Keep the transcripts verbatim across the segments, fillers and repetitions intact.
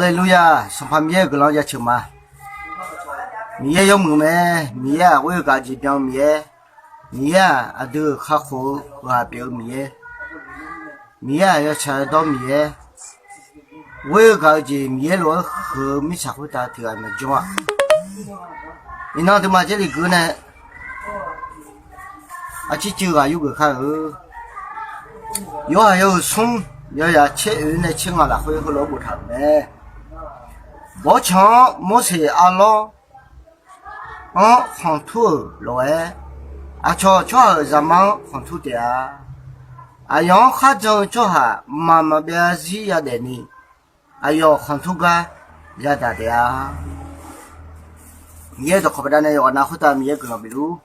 Haleluya! Sanqpaq Miqyaer-euq guiqlanq jaceuq ma. Miqyaer yawmuiq mae. Miqyaer-aq, ghoer-eu gaq-eu jeq byan-eu Miqyaer. Miqyaer-aq, aqdui-euq kakhof-eu ghaq pyeuf-eu Miqyaer. Miqyaer-aq, yawtsaq yawdawr Miqyaer. Ghoer-eu gaq-eu jeq Miqyaer lof-aer huiq-eu mirtsaq khoertav tiq ghaq maqjawr-a. Iqnan aqduimaf Jarlif gui nae aqcir cuiv ghaq yurgeuf kar-eu. Yawhaiq yawhuiq smr, yawzaq tser oeq nae tser nga lafkhoer heulof-aer boftaq-euq mae. Bawrtsanq-anr Morseq arlawr-anr khanqtur-euq lof-aer, aqcawq tsawrhaq-euq zaqmar-anr khanqtur taef-a. Aqyawf-anr kharjan-eu tsawrhaq mqmaq maqbyav zarzir yadaef ni, aqyawf khanqtur gar yadaq taef-a. Miqyaer-euq dawqkawq baqdanae yawqghaq nav khoertav Miqyaer guiqlanq bif luf-ur.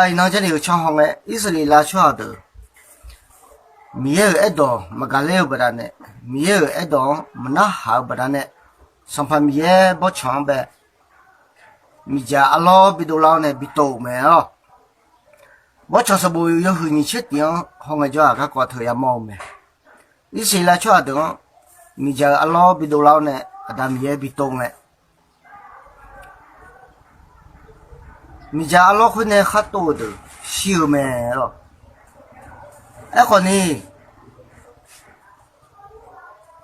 Iqnan Jarlif-euq tsanr hawngae, Irsaqleqlav tsawrhaq deuq Miqyaer-euq aerdawq maqgaq ler-eu baqdanae, Miqyaer-euq aerdawq-anr maqnarhaq-eu baqdanae, Sanqpaq Miqyaer bawrtsanq-anr bae miqdzaq arlawr bidov lar-awr nae bitov-euq mae-awq. Bawrtsanq sanqbof yawhuiq nyiq tser tiq-anr hawngae jawr-aq, garkawv teu yamawr-eu mae. Irsaqleqlav tsawrhaq deuq-anr miqdzaq-euq arlawr bidov lar-awr nae Aqda Miqyaer bitov ngae, miqdzaq arlawr khoer nae khar tov-eu deuq shir-eu mae-awq. Aerkhawf ni,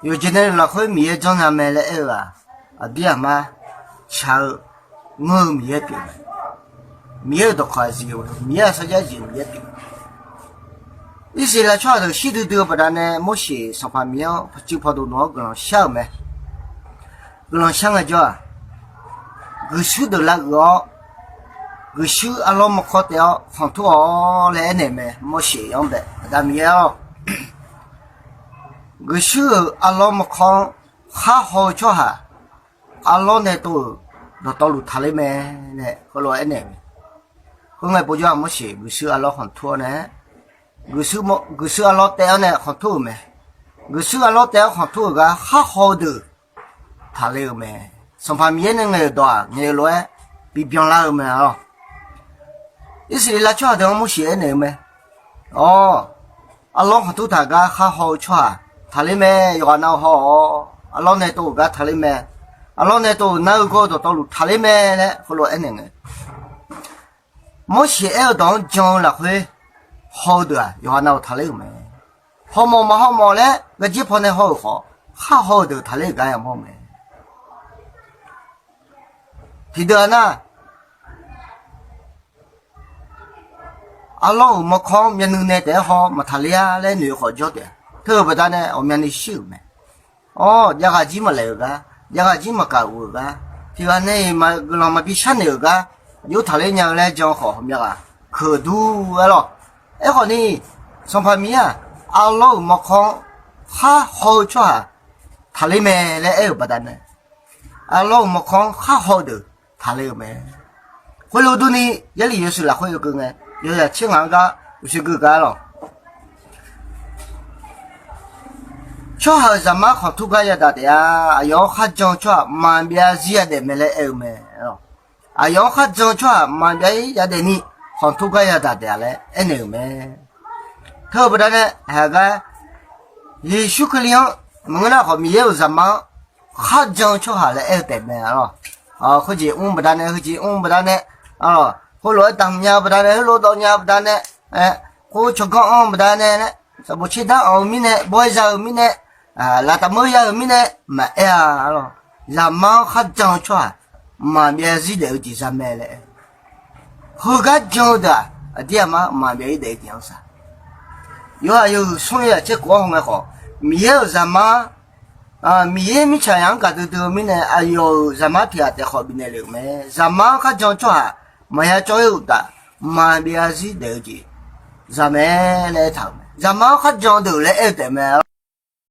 yawqjeq nae lafkhoer Miqyaer janrnya mae laer aer-eu-aq, aqdir aqmar shaq-eu ngeur-eu Miqyaer pyeuf mae. Miqyaer-euq dawqkawq aqzif-eu, Miqyaer-euq sarjax zif-eu Miqyaer pyeuf mae. Irsaqleqlav tsawrhaq deuq shir duidui-eu baqdanae Morseq Sanqpaq Miqyaer-anr pawqtsuif pawqdov nawq-anr guiqlanq shar-euq mae. Guiqlanq shar ngaejawr-aq, guiqshuir deuq laguiq-awr, guiqshuir arlawr mawrkawr taef-awr khanqtur-awq laer aernaeq-eu mae. Morseq-anr bae, Aqda Miqyaer-awq, guiqshuir-euq arlawr mawrkawr-anr khar haw-eu tsawrhaq arlawr nae tov-euq dawqtawvluf taqler mae laer heulof-aer aernaeq-eu mae. Khoerngae povjawr-aq, Morseq guiqshuir arlawr khanqtur-awr nae, guiqshuir arlawr taef-awr nae khanqtur-euq mae. Guiqshuir arlawr taef-awr khanqtur-euq gar khar haw-eu deuq taqler-eu mae. Sanqpaq Miqyaer nae ngaeq-euq dawq-aq, ngaeq-eu lof-aer bibyan lar-eu mae-awq. Irsaqleqlav tsawrhaq deuq-anr Morseq aernaeq-eu mae. Awr, arlawr khanqtur taq gar khar haw-eu tsawrhaq taqler mae. Yawqghaq nav-eu haw-awq. Arlawr nae tov-euq gar taqler mae. Arlawr nae tov-euq nar-eu gawr-eu dawqtawvluf taqler mae laer heulof-aer aernaeq ngae, Morseq aer-eu dawq-anr jan-eu lafkhoer haw-eu deuq-aq, yawqghaq nav-euq taqler-euq mae. Hawmawf maqhaw mawf laer garjir paw nae haw-euq khawf, khar haw-eu deuq taqler-euq gar yamawr-eu mae. Tiqdeuq-aq nar, arlawr-euq mawrkawr-anr myavnuiv nae taef-aer haw maqtaqler-a laer noeq-eu khawf jawr taef-a. Teu-euq baqdanae ghawqmyani shir-euq mae. Awr, javghaq jir maqlaeq-euq gar, javghaq jir maqkaq uq-euq gar, tiqghaq nae-iq guiqlanq maqbi sharnoeq-euq gar, yur taqler nya-eu laer jan-eu khawf, ghawqmya ghaq keuq dur-aer lawq. Aerkhawf ni, Sanqpaq Miqyaer-aq, arlawr-euq mawrkawr-anr khar haw-eu tsawrhaq taqler mae laer aer-euq baqdanae, arlawr-euq mawrkawr-anr khar haw-eu deuq taqler-euq mae. Khoerlof durni, Jarlif yawshuif lafkhoer yawkeuv ngae, yawzaq tser ngaq-anr gar uqshoe gui gar lawq. Tsawrhaq-euq zaqmar khanqtur gar yadaq taef-a. Aqyawf-anr kharjan-eu tsawrhaq maqbyav zarzir yadaef mae laer aer-eu mae. Aqyawf-anr kharjan-eu tsawrhaq maqbyav-ir yadaef ni, khanqtur gar yadaq taef-a laer aernaeq-euq mae. Teu-eu baqdanae haiq gar, Yeqsur Kali-anr maqngeur nar khawf, Miqyaer-euq zaqmar-anr kharjan-eu tsawrhaq laer aer-eu taef mae-a lawq. Khoerjeq mr baqdanae, heujeq mr baqdanae, khoerlof-aer damq nya-eu baqdanae, heulof dawv nya-eu baqdanae, khoer tsawrganr anr-eu baqdanae laer, sanqbof tserdar anq-eu mirnae, bawr-aer za-eu mirnae, laqtaqmeur ya-euq mirnae maqaer-a lawq. Zaqmar-anr kharjan-eu tsawrhaq maqbyav zarzir daef-eu jeq za mae laer aer. Heugar jan-eu deuq-aq, aqdir aqmar maqbyav-ir daef-eu jeq-anr sar. Yawhaiq yawhuiq smr yawzaq tser khof-anr hawngae khawf, Miqyaer-euq zaqmar, Miqyaer mirtsaq yaq-anr gaqdui dui-eu mirnae, aqyawf-euq zaqmar tiq ghaq taef khawf bifnaeq le-euq mae. Zaqmar-anr kharjan-eu tsawrhaq maqya cawv-ir-eu uqtaf, maqbyav zarzir daef-eu jeq za mae laer aertaq-euq mae. Zaqmar-anr kharjan deuq laer aer-eu taef mae.